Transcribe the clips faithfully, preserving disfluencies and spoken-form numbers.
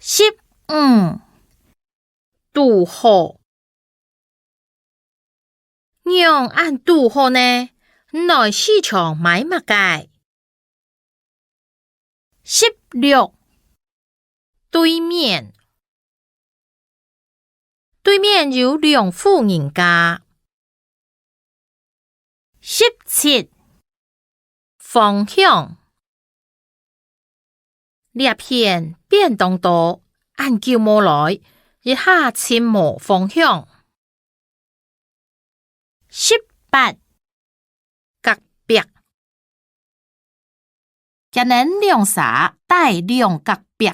十五，堵好。仰恁堵好呢？你來市場買麼个？十六，對面。對面有兩戶人家。 十七，方向。這片變當多，恁久無來，一下尋無方向。十八，隔壁。 厥等兩儕戴兩隔壁。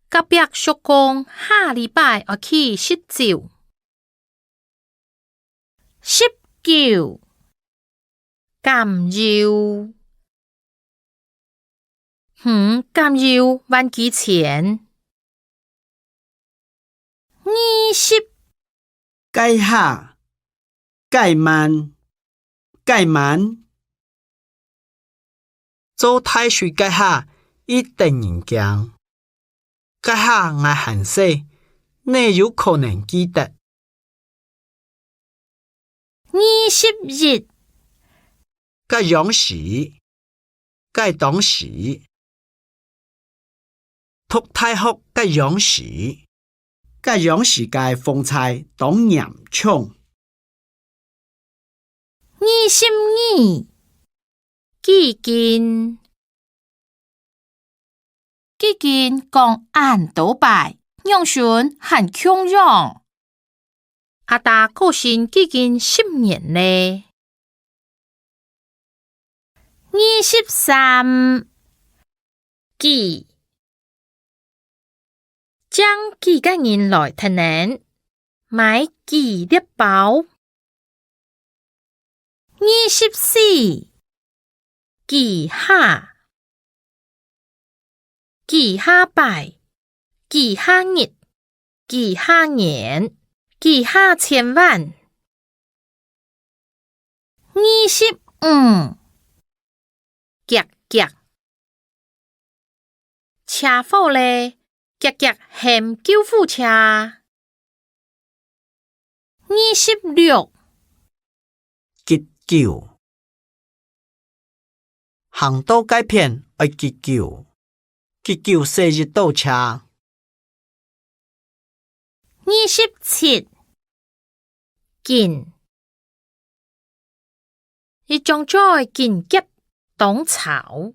隔壁叔公下禮拜愛去食酒。十九，減油。嗯，減油還幾錢？ 二十，該下，該慢，該慢。做大水該下，已得人驚。該下𠊎還細，哪有可能記得？二十一，該央時， 該當時。讀大學該央時，該央時个風災當嚴重。二十二，既經。既經講恁多擺，仰脣還共樣？ 阿爹過身既經十年咧。二十三，幾，正幾個人來跈等，買幾粒包。 二十四，幾下。幾下擺，幾下日，幾下年，幾下千萬。二十五，遽遽。 車禍咧，遽遽喊救護車。二十六，急救。行到該片愛急救，急救駛一到車。 二十七，緊。一張嘴緊急當吵。